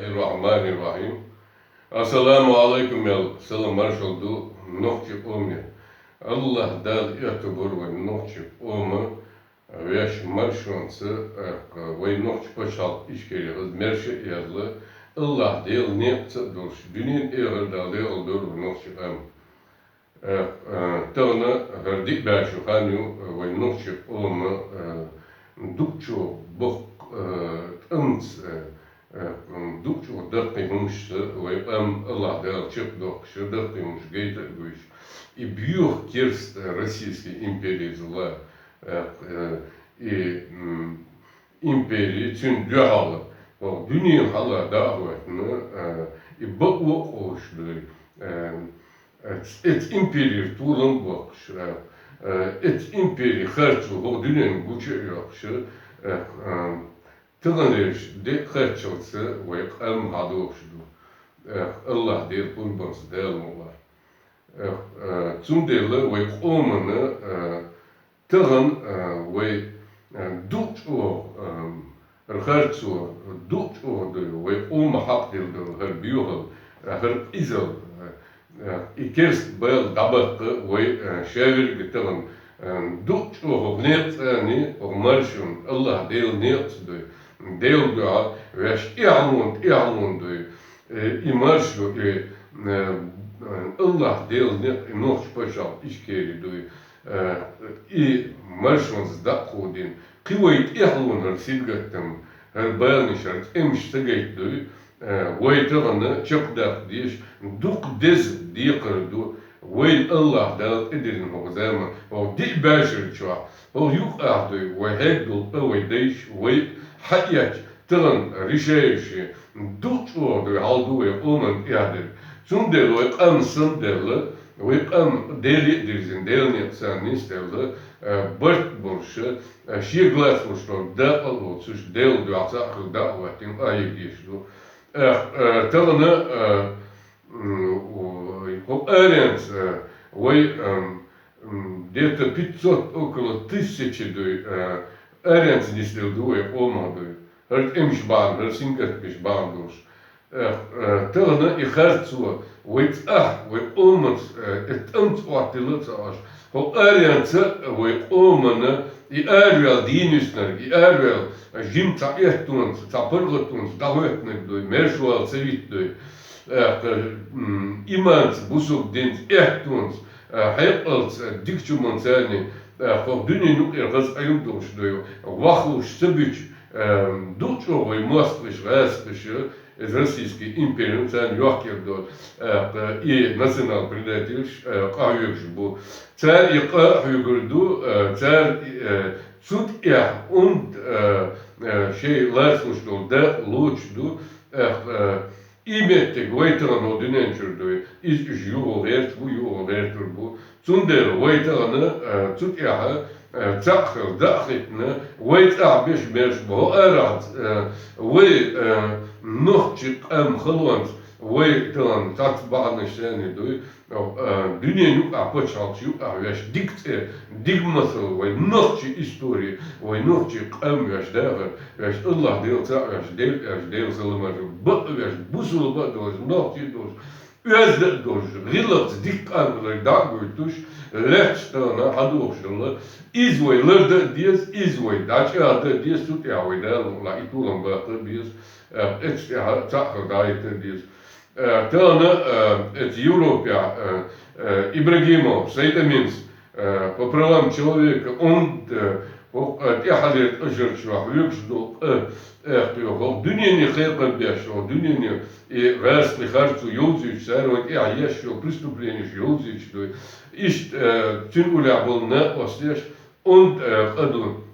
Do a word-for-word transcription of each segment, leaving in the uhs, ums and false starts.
Бисмиллахир-рахманир-рахим. Ассаламу алайкум, аьнна, салам-маршал ду нохчи къоме. АллахӀ Дала эттабар вай нохчи къома, вешта маршонца, э, вай нохчи паччахьалкхе Ичкери хоза маьрша а язла, АллахӀ Даьла некъаца а долаш, дуьнен, эхарт Дала декъала дойла вай нохчи къам. Э, э, тахан хӀара диъ бӀаь шу хан я, э, вай нохчи къома, э, дукха чӀоагӀа боккха, э, тӀамца, э, э, дукха чӀоагӀа даккхий хӀамашца вай къам АллахӀ Дала чакхдоаккхаш, даккхий хӀамаш гайта а гуш, из боьха керста, э, Российски импери зула, э, э, из, м, импери, цун дуьхьал, хӀара дуьне хьалха дӀа а хӀоттаяь, э, из бакъо а къовсаш дой, э, Эц-, эцу имперера толам а боаккхаш, э, э, эцу импере харцо хӀара дуьненна гуча а йоаккхаш, э, э, таханлерча декъа харцонца вай къам хьадохаш да. Э, АллахӀ Даьла къурбанца Дала мукъалахь. Э, э, цудухьа вай къомана, э, тахан, э, вай, э, дукха чӀоагӀа, э, хӀара харцо, дукха чӀоагӀа дой, вай къома хьакъ дилла дола хӀара боьхалла, э, хӀара къизалла, э, э, из керста байла дӀабаккха вай, э, шаверг а тахан, э, дукха чӀоагӀа хӀара некъаца а, хӀара маршонца, АллахӀ Даьла некъаца дой, Даьла дуьхьа вешта тӀехьалонна, тӀехьалонна дой, э, из маршо, э, э, АллахӀ Даьла некъ из нохчи паччахьалкхе Ичкери дой, э, из маршонца дӀа а кховдийна, кхы вай тӀехьалонна хӀара сингаттам, хӀара баланаш, хӀара тӀемаш ца гайтадой, э, вай тахан чакхдаккха дезаш дукха деза декхар да, вайна АллахӀ Дала тӀадиллина хӀара заман, хӀара диъ бӀаь шера чухь, хӀара юкъахь дой, вай хьегадола къа вай дайша, вай хьаэцча, тахан решающий, дукха чӀоагӀа дой хьал да вай къомана тӀехьа дерг. Цудухьа вай къам санна даьлча, вай къам Даьле а дирзина, Даьла некъаца нисделча, э, барт болаш, э, шега лаца луш дола дакъа а лоцуш, Даьла дуьхьа цхьаъ хила дӀа а хӀоттийна къахьега дезаш да. Э, э, тахан, э, м, о, хӀара аренца, э, вай, эм, м, где-то пятьсот, около тысячи дой, э, аренца нисделла да вай къомах дой. ХӀара тӀемаш бахьан, хӀара сингаттамаш бахьан долаш. Э, э, тахан из харцо вай цӀагӀа, вай къомаца, э, из тӀамца Ӏоттаделла а ца Ӏаш. ХӀара аренца вай къомана из араваьнна дийна виснарг, из араваьнна жима цхьа аьттонца, цхьа паргӀатонца дӀахӀоьттинарг дой, маьрша вала ца витадой. Э, м, иманца, бусалба динца, аьттонца, э, хьекъалца, дикача хӀуманца, э, хӀара дуьнен юкъера хоза Ӏилма долаш дой, вахлуш ца бича, э, дукха чӀоагӀа вай моастагӀаша, гӀазкхаша, из Российски империн царна йохкар дола, э, и национал-предательш, э, къахьоьгуш ба. Цар и къа хьоьгур да, э, цар, э, цу тӀехьа унда, э, э, шоай лацалуш дола дакъа лоцуш да, э, э, и меттиг вай тахан хӀара дуьнен чура дой, из уж юха гӀерташ ба, юха гӀертар ба. Цудухьа вай тахан, э, цу тӀехьа, э, цхьаъ хила дӀа а хӀоттийна, вай цӀагӀа беш маьрша ба. ХӀара арахьа, э, вай, э, нохчи къам халонца, вай тахан цхьацца бахьанаш санна дой, э, дуьнен юкъахь паччахьалкхаш юкъахь вешта дика цӀи, дика масал, вай нохчи истори, вай нохчи къам вешта дахар, вешта АллахӀ Даьла цхьаъ вешта, Даьла, вешта Даьла салам-маршал, бакъ вешта, бусалба а долаш, нохчи а долаш, оьзда а долаш, гӀиллакхца дика къам хилар дӀа а гойтуш, лаьтташ тахан хьадохаш хилла. Из вай ларда а деза, из вай дӀачӀоагӀда а деза, цу тӀехьа вай Дала мукъалахь и толам баккха а беза, э, эцу тӀехьа цхьаъ хила дӀахӀитта а деза. Э, тахан, э, эцу Европехь, э, э, Ибрагимов Сайтаминс, э, по правам человека, он, э, хӀокху, э, тӀаьххьарчу ашарчохь хьоьгуш долу къа, э, хӀокху дуьненан кхайкхам беш, хӀокху дуьненан и гӀазкхийн харцо йовзуьйтуш, цара вайна тӀехь еш йолу преступленеш йовзуьйтуш дуй. Иштта, э, цуьнан уллехь болу накъосташ, онда, э, къа ду.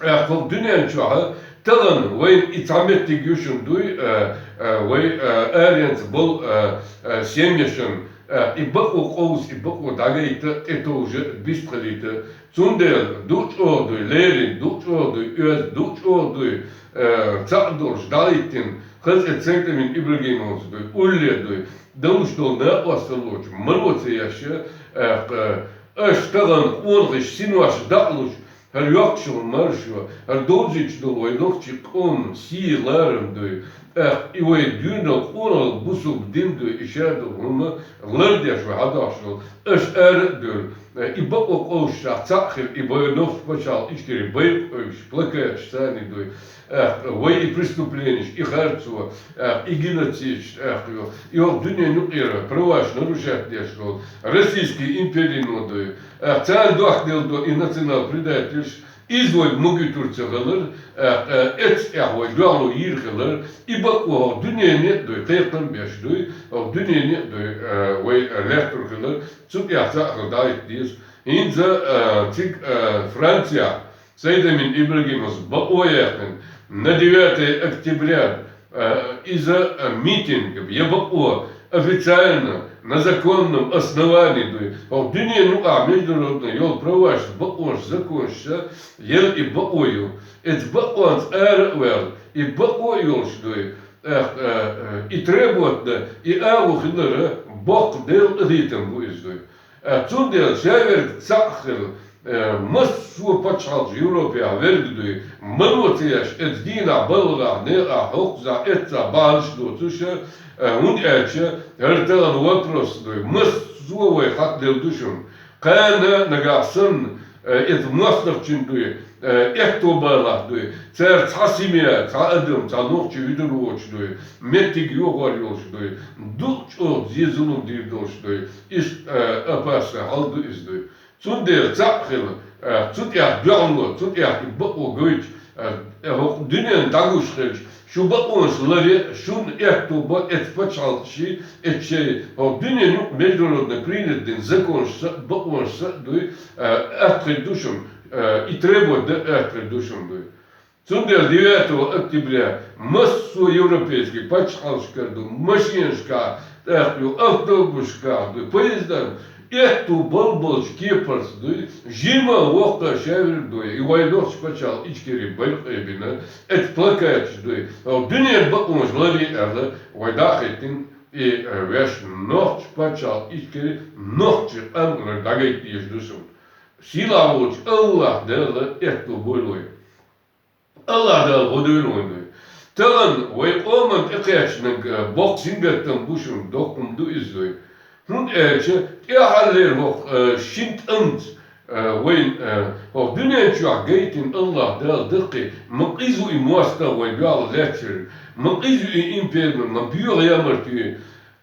Э, хӀокху дуьнен чохь а тахан вайна и цхьа меттиг ю шуна дуй, э, э, вай, э, аренца болу, э, э, семьяшна, э, и бакъо къовса, и бакъо дӀагайта, тӀетовжа, бистхилийта. Цундела дукха чӀогӀа дуй, леррина дукха чӀогӀа дуй, оьзда дукха чӀогӀа дуй, э, цхьаъ долуш дӀахӀиттина, хаза эцу Сайтамин Ибрагимовс дуй, улле дуй, далуш долу накъосталлочу мало ца еш, э, э, аша тахана къонахий синош дакъалуш, хӀара йоккхуш йолу маршо, хӀара довзуьйтуш долу вай нохчийн къоман сий, ларам дуй. ТӀаккха и вай дуьйна къонах бусулба дин дуй, и шадолу хӀума лардеш вай хьадохьуш долу, аша ара а дуьйла. И бакъо къовсуш цхьаъ хила, и вай нохча пачхьалкх Ичкери байракх а оьгуш, плакаташ царна дуй. ТӀаккха вай и преступленеш, и харцо, тӀаккха и геноцидаш, тӀаккха ю. И хӀокху дуьненан юкъера праваш нарушать деш долу российский империно дуй. ТӀаккха царна дохкаделла до и национал-предательш, иза вай магуьйтур ца хилар, тӀаккха эццахь вай дуьхьало йийр хилар, и бакъо хӀокху дуьнене а дуй, кхайкхам беш дуй, хӀокху дуьнене а дуй, вай лаьттур хилар, цу тӀехь цхьаъ хила дӀахӀитта деза. ХӀинца цига Францехь Сайдамин Ибрагимовс бакъо яьккхина, на девятое октября, иза митинг я бакъо официально, на законном основании дуй. ХӀокху дуьненан юкъахь международный йолу праваш, бакъонаш, законашца елла и бакъо ю. Эцу бакъонца ара а ваьлла, и бакъо а йолуш дуй. ТӀаккха и требовать дан, и агӀо хилар боккха Делан къинхетам бу иза дуй. Цундела шаверг цхьаъ хила, массо а пачхьалкхаш Европехь верг дуй, мало ца еш, эцу дийнахь, балхахь, некъахь, хӀокхузахь, эццахь бахьанаш доцуш, хӀунда аьлча хӀара тахана вопрос дуй, массо а вай хьатаделла ду шуна. Кхана нагахь санна, эцу мостагӀчун дуй, аьтто балахь дуй, цара цхьа семья, цхьа адам, цхьа нохчи вуьдур воцуш дуй, меттиг йохор йолуш дуй, дукха чӀогӀа зе-зулам дийр долуш дуй, иштта опасный хьал ду иза дуй. Цундела цхьаъ хила, цу тӀехь дуьхьало, цу тӀехь и бакъо гойтуш, хӀокху дуьненна дӀагуш хилча, шу бакъонаш ларе а, шуна аьтто бан эцу пачхьалкхашна, эцу шайн хӀокху дуьненан юкъа международный принят дина законашца а, бакъонашца а дуй, атта хир ду шуна, и требовать дан атта хир ду шуна дуй. Цундела девятого октября массо а европейский пачхьалкхашкара ду, машенашкахь, тӀаккха ю, автобусашкахь дуй, поездах, аьтто балбалчу кепарца дуй, жима воккха шаверг дуй, и вай нохча пачхьалкх Ичкери байракх а бина, эцу плакаташ дуй, хӀокху дуьненан бакъонаш ларе аьлла, вай дӀа а хӀиттина, и вешан нохча пачхьалкх Ичкери нохчийн къам хилар дӀагайта дезаш ду шуна. Сийлахь волчу АллахӀ Дала аьтто бойла вай. АллахӀ Дала гӀо дойла вайна. Тахана вай къоман тӀекхечнарг боккха сингаттам бу шуна, доккха хӀума ду иза вай. ХӀунда аьлча тӀаьххьарлера хӀокху шина тӀамца вайна хӀокху дуьнен чохь гайтина АллахӀ Дала даккхий, ма къиза ву и мостагӀ вай дуьхьал лаьтташ верг, ма къиза ву и империя, ма боьха ямарт ю.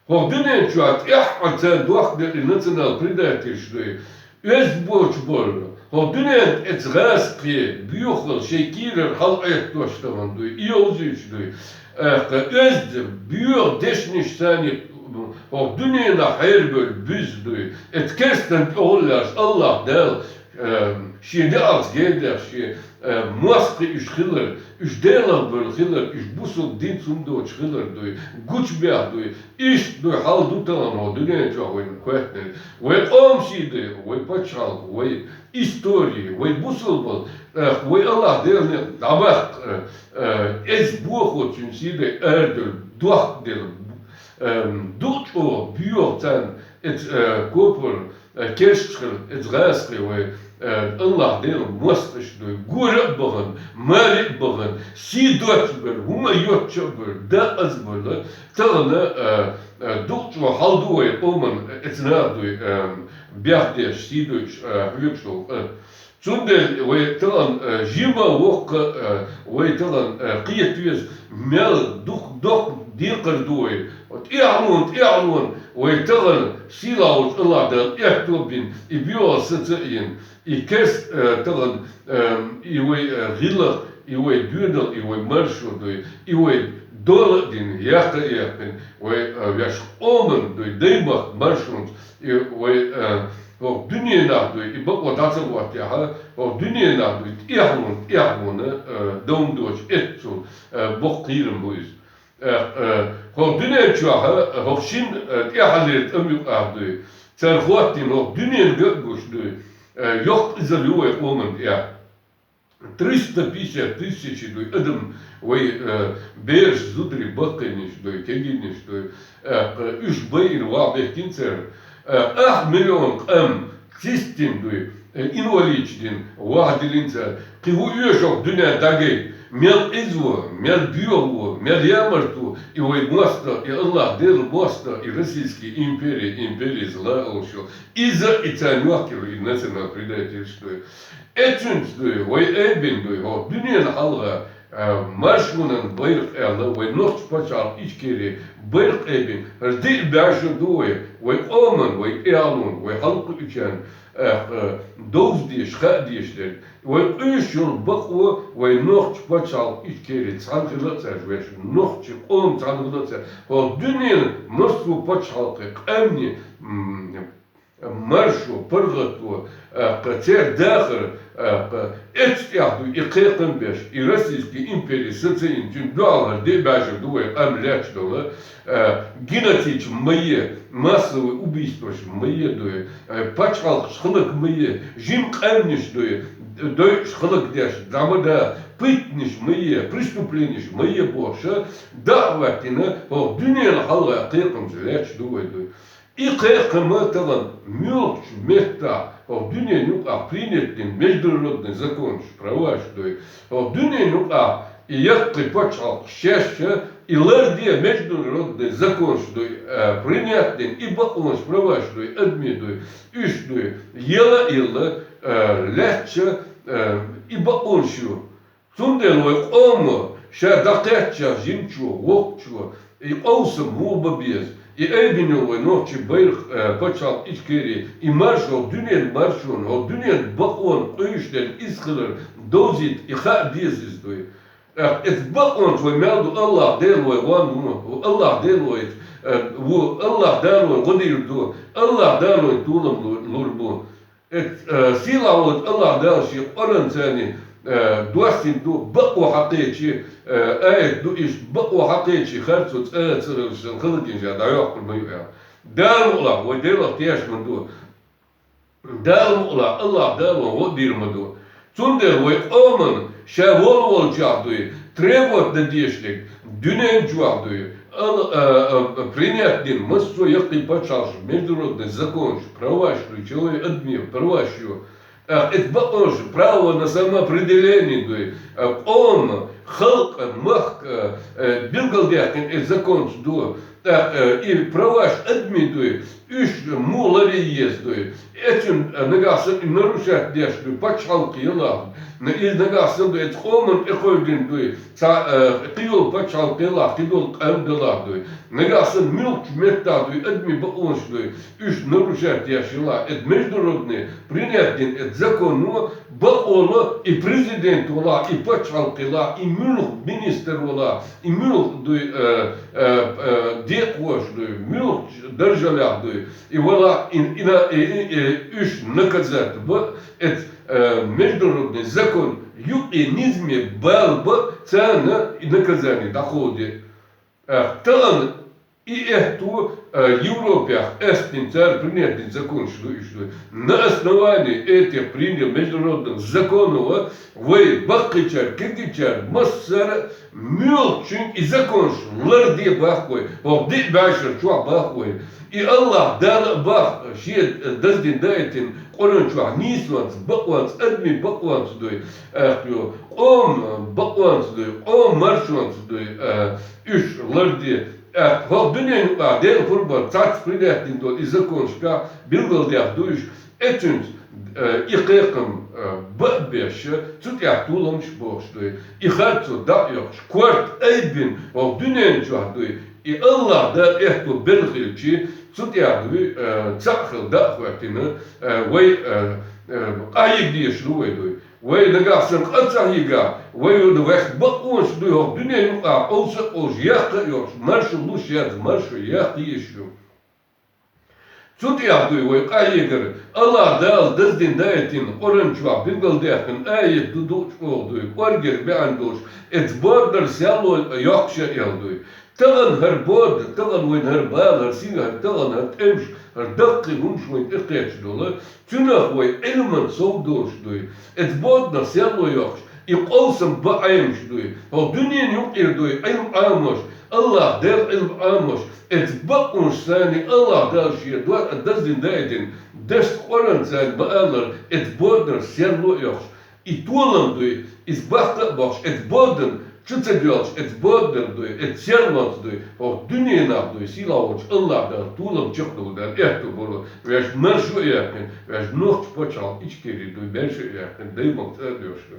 ХӀокху дуьнен чохь тӀаьххьара царна дохкаделла и национал-предательш дуй. Оьзда боцуш болу, хӀокху дуьненна эцу гӀазкхе боьхалла шайн кийрара хьалаӀеттош тахана дуй, и йовзуьйтуш дуй. ТӀаккха оьзда боьха дешнаш царна хӀокху дуьненахь хьерабевлла буьзза дуй. Эцу керстанна тӀехула лаьрш АллахӀ Дала шен неӀалт гердехь шен мостагӀий уьш хилар, уьш Делах бевлла хилар, уьш бусалба динца хӀума доцуш хилар дуй, гучубехь дуй, иштта дуй хьал ду тахана хӀокху дуьнен чохь вайна хоьттинарг. Вай къоман сий дай, вай пачхьалкх, вай истори, вай бусалбалла, тӀаккха вай АллахӀ Делан некъ дӀабаккха, эцу бохо цуьнан сий дай арадевлла, дохкаделла, дукха чӀогӀа боьха царна эцу копар керсташ хила, эцу гӀазкхе вай АллахӀ Делан мостагӀаш дуй, гора а бахана, маре а бахана, сий доцуш бара, хӀума йоцуш а бара, дакъаза бара, тахана дукха чӀогӀа хьал ду вай къоман эцу наха дуй, бехдеш, сий дуьйш, хьоьгуш долу къа. Цундела вай тахана жима воккха, вай тахана кхета веза, мел дукха доккха декхар ду вай. ТӀехьалонан, тӀехьалонан вай тахана сийлахь волчу АллахӀ Дала аьтто а бина, и боьхалла саца а йина, и керста тахана и вай гӀиллакх, и вай доьналла, и вай маршо дуй, и вай дола а дина, яккха а яьккхина, вай вешан къоман дуй, даймахка маршонца, и вай хӀокху дуьненахь дуй, и бакъо дӀа ца хӀоттехьа, хӀокху дуьненахь дуй, тӀехьалонан, тӀехьалонан довн доцуш эццул боккха кхерам бу иза. ТӀаккха хӀокху дуьнен чохь, хӀокху шина тӀаьххьарлера тӀам юкъахь дуй, цара хӀоттийна хӀокху дуьненга а гуш дуй, йоккха къизалла ю вай къоман тӀехь. Триста пятьдесят тысяч дуй адам вай бераш, зударий баккхийнаш дуй, кегийнаш дуй, тӀаккха уьш байина вахь бехкина цара. Ах миллион къам цистина дуй, Э, инвалидаш дина, вахьа дилинца, кхы хӀу оьшу дуьнен дӀагайта, мел къиза ву, мел боьха ву, мел ямарта ву, и вай моастагӀа, и АллахӀ Дела моастагӀа, и российский империя, империя зла олуш йолу. Иза и царна йохкийла, и национал-предательство дуй. Эцуьнца дуй, вай айбина дуй, хӀокху дуьненан хьалха, а, маршонан байракх аьлла, вай нохчийн пачхьалкх Ичкери байракх айбина, хӀара диъ бӀешар ду вай, вай къоман, вай тӀаьхьалонан, вай хьалакхуьучарна, а, довза дезаш, хаа дезаш дерг. Вай къуьйсуш йолу бакъо, вай нохчийн пачхьалкх Ичкери цхьаьна хила а ца Ӏаш, вешан нохчийн къоман цхьаьна хила а ца Ӏаш, хӀокху дуьненан массо а пачхьалкхийн къаьмнийн, м, маршо, паргӀато, а, кху церан дахар, а, кху эцу тӀехь дуй и кхайкхам беш, и российский империя сацийна, цуьнан дуьхьал хӀара диъ бӀешар ду вай къам лаьтташ долу, а, геноцидаш ма е, массовый убийстваш ма е дуй, а, пачхьалкхаш хӀаллак ма е, жима къаьмнаш дуй, дойуш хӀаллакдеш, дӀа ма да, пытанаш ма е, преступленеш ма е бохуш, дӀа а хӀоьттина, хӀокху дуьненан хьалха кхайкхамаш лаьтташ ду вай дуй. И кхайкхам а тахана муьлххачу меттехь хӀокху дуьненан юкъахь принять дина международный законаш, праваш дуй. ХӀокху дуьненан юкъахь и яккхий пачхьалкхаш шаьш а, и ларде международный законаш дуй, а, принять дина, и бакъонаш, праваш дуй, адамийн дуй, уьш дуй, ела а елла, а, лаьтташ а, а, и бакъонаш ю. Цундела вай къомо ша дӀакхаьчча жимачо, воккхачо, и къовсам муха бан беза, и айбина йолу вай нохчийн байракх, э, пачхьалкх Ичкери, и маршо, дуьненан маршонан, хӀокху дуьненан бакъонан къуьйсуш дерг иза хилар довзийта, и хаа деза иза дуй. ТӀаккха эцу бакъонца вай мел ду, АллахӀ Дела вай гӀон ву, АллахӀ Дела вай, э, ву, АллахӀ Дала вай гӀо дийр ду, АллахӀ Дала вай толам лу-, лур бу. Эц, э, сийлахь волчу АллахӀ Дала шен Къуръан царна, э, доссийна ду, бакъо хьакхечи, э, аят ду иштта, бакъо хьакхечи харцо цӀа а ца хилча, сан хала гина ша дӀайоккхур ма ю аьлла. Дала мукъалахь, вай Делах тешаш ма ду. Дала мукъалахь, АллахӀ Дала вайн гӀо а дийр ма ду. Цундела вай къоман ша волу-волчохь дуй, требовать дан дезаш дерг, дуьнен чохь дуй, ал-, а, а, принять дина массо а яккхий пачхьалкхаш, международный законаш, праваш дуй, человек, адамийн праваш ю. ТӀаккха эцу бакъонаш право на самоопределение дуй, а, къоман, халкъан, махкан, а, билгалдаьккхина эцу законаш ду. ТӀаккха, э, и праваш адамийн дуй, уьш муха ларъян еза дуй. Эцуьнан, э, нагахь санна и нарушать деш дуй, пачхьалкх ялахь. На иза нагахь санна дуй, эцу къоманна тӀекхевдина дуй, цхьа, э, кхин йолу пачхьалкх ялахь, кхин долу къам далахь дуй. Нагахь санна муьлххачу меттехь дуй, адамийн бакъонаш дуй, уьш нарушать деш ялахь. Эцу международный принять дина эцу законо бакъо ло и президент валахь, и пачхьалкх ялахь, и муьлхха министр валахь, и муьлхха дуй, э, э, э, декъахоша дуй, муьлххачу даржаллех дуй, и валахь, и, и на-, и, и, и уьш наказать бан, эцу, э, международный закон юкъе низаме бала бан царна и наказание дӀакховдо. Э, тахана и аьтто, э, Европехь эцна цара принять дина законаш ду уьш дуй. На основании этих принятых международных законов вай баккхийчара, кегийчара массара а муьлххачуьнга и законаш ларде боху вай, хӀокху диъ бӀешар чохь боху вай. И АллахӀ Дала а боху, шен даздина даийтина Къуръан чохь нийсонца, бакъонца, адамийн бакъонца дуй, аьлла, къоман бакъонца дуй, къоман маршонца дуй, э, уьш ларде. ТӀаккха хӀокху дуьненан юкъахь Делан пурбанца цхьацца принять дина долу и законашкахь билгалдеш ду уьш, эцуьнца, э, и кхайкхам, э, бан а беш, цу тӀехь толамаш бохуш дуй. И харцо дӀа а йоккхуш, корта айбина хӀокху дуьнен чохь дуй. И АллахӀ Дала аьтто белла хилчи, цу тӀехь дуй, э, цхьаъ хила дӀа а хӀоьттина, э, вай, э, э, къахьега дезаш ду вай дуй. Вай нагахь санна къа ца хьийгахь, вай ву ваьхна бакъонаш дуй хӀокху дуьнен юкъахь, къовса а къовсуш, яккха а йоккхуш, маршалла луш яц, маршо яккха езаш ю. Цу тӀехь дуй вай къахьегар, АллахӀ Дала даздина даийтина Къуръан чохь билгалдаьккхина аят ду, дукха чӀогӀа дуй, кӀоргера беана долуш, эцу боданара серло йоккхуш а ел дуй. Тахана хӀара бода, тахана вайна хӀара бала, хӀара сингаттам, тахана хӀара тӀемаш, хӀара даккхий хӀумаш вайна тӀекхеташ долу, цуьнах вай Ӏилман сов долуш дуй. Эцу боданах серло йоккхуш, и къовсам бан Ӏемаш дуй. ХӀокху дуьненан юкъера дуй, Ӏилма Ӏамош, Аллахь Дала Ӏилма Ӏамош, эца бакъонаш санна Аллахь Дала шен доа даздина даийтина, дашта Къуръан санна ма-аллара, эца боданара серло а йохуш, и толам дуй, иза баккха а бохуш, эца бодан чу ца доьлхуш, эца боданара дуй, эца серлонца дуй, хӀокху дуьненахь дуй, сийлахь волчу Аллахь Дала толам чекхдала дара, аьтту болу, ваьш маршо а яьккхина, ваьш нохчу пачхьалкх Ичкери дуй, маршо а яьккхина, даймахка цӀа а доьхуш ду.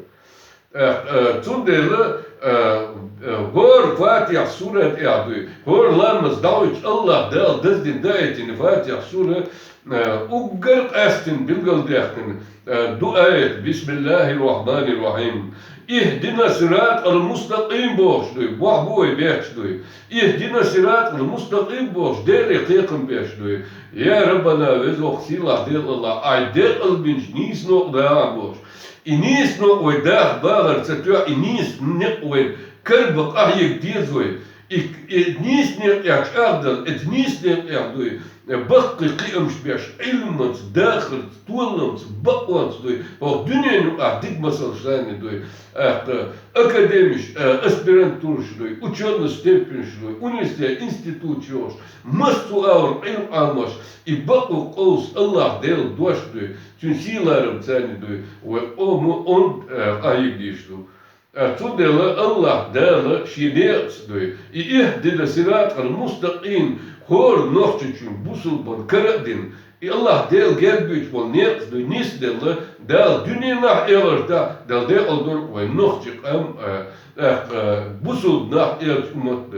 Э, э, цундела, э, э, хӀора Фатихь сура тӀехь дуй, хӀора ламаз дӀахӀуьттуш Аллахь Дала даздина даийтина Фатихь сура, э, уггар къаьстина билгалдаьккхина, э, ду аят: «Бисмиллахир Рахманир Рахим. Ихдина сиратал мустакъим», бохуш дуй, бохь бу вай бетташ дуй. «Ихдина сиратал мустакъим», бохуш, Деле кхайкхам беш дуй. Я Раббана, веза воккха сийлахь Дела Аллахь, Ӏай декъалбинчу нийса некъа дахьа бохуш. И нийса некъ вай даха бахар ца тоьхна, и нийса некъ вайн карабан къахьега деза вай. И, и нийса некъехь чӀагӀдала, эца нийса некъехь дуй, баккхий кхиамаш беш, Ӏилманца, дахарца, толламца, бакъонца дуй, хӀокху дуьненан юкъахь дика масалш санна дуй, тӀаккха академиш, а, аспирантураш дуй, учёный степеньш дуй, университет, институташ йохуш, массо а агӀор Ӏилма Ӏамош, и бакъо къовса Аллахь Делан дош дуй, цуьнан сий-ларам санна дуй, вай къомо онда, а, къахьега дезаш ду. Э, цундела Аллахь Дала шен некъаца дуй, и ихдина сиратал мустакъим, хӀора нохчочун, бусулбан кара а дина, и Аллахь Дела герга дуьйцуш болу некъаца дуй, нисделла, Дала дуьненахь а элартахь, Дала декъал дору вайн нохчи къам, э, э, э, бусулба нах элча уммат ду.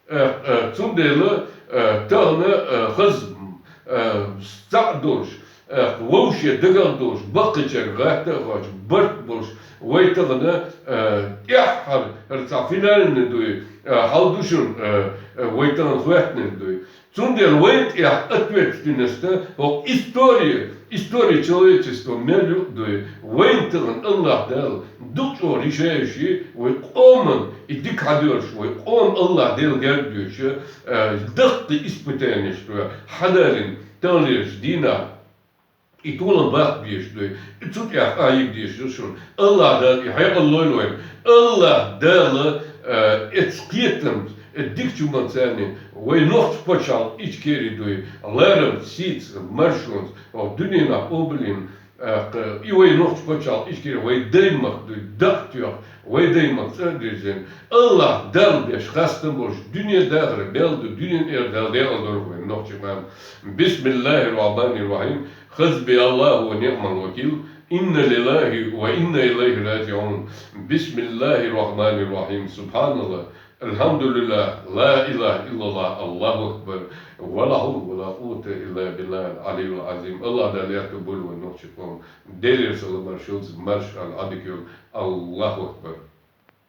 Э, э, цундела, э, тахана, э, хаза, э, цхьаъ долуш, э, вовше дагах долуш, баккхийчаьрга гӀатта а хоьттуш, барт болуш, вай тахана, э, тӀаьххьара, хӀара цхьа финальный дуй, э, хьал ду шуна, э, э, вай тахана хоьттинарг дуй. Цундела вайн тӀехь ответственность хӀокху история, история человечества мел ю а дуй. Вайн тахана Аллахь Дала дукха чӀогӀа решающий вай къоман и дика хьадоьллуш, вай къоман Аллахь Дела герга дуьйцуш, э, даккхий испытаниеш дуй, хьадалийна таханлерчу дийнахь. И толам баккха безаш дуй. И цу тӀехь къахьега дезаш ду шуна. Аллахь Дала и хьекъал лойла вайна. Аллахь Дала, э, эца кхетамца, э, дикачу манца санна, вай нохчу пачхьалкх Ичкери дуй, ларамца, сийца, маршонца, хӀокху дуьненахь къобалйина, э, кх-, и вай нохчу пачхьалкх Ичкери, вай даймахка дуй, дакъа тоьхна, вай даймахка цӀа а дирзина, Аллахь Далла беш хастам болуш, дуьне а дахар а мел ду, дуьненан эр Дала декъал дору вайн нохчи къам. Бисмиллахир Рахманир Рахим. Хазби Аллаху ва ниъмал вакил. Инна лиллахи ва инна илайхи раджиун. Бисмиллахир Рахманир Рахим. Субханаллах. Алхамдулиллах. Ла илаха иллаллах. Аллаху акбар. Ва ла хьавла ва ла къуввата илла биллахил алиййил азим. Аллахь Дала аьтту бойла вайн нохчи къам. Делера салам-маршалла, марша Ӏадика йолу. Аллаху акбар.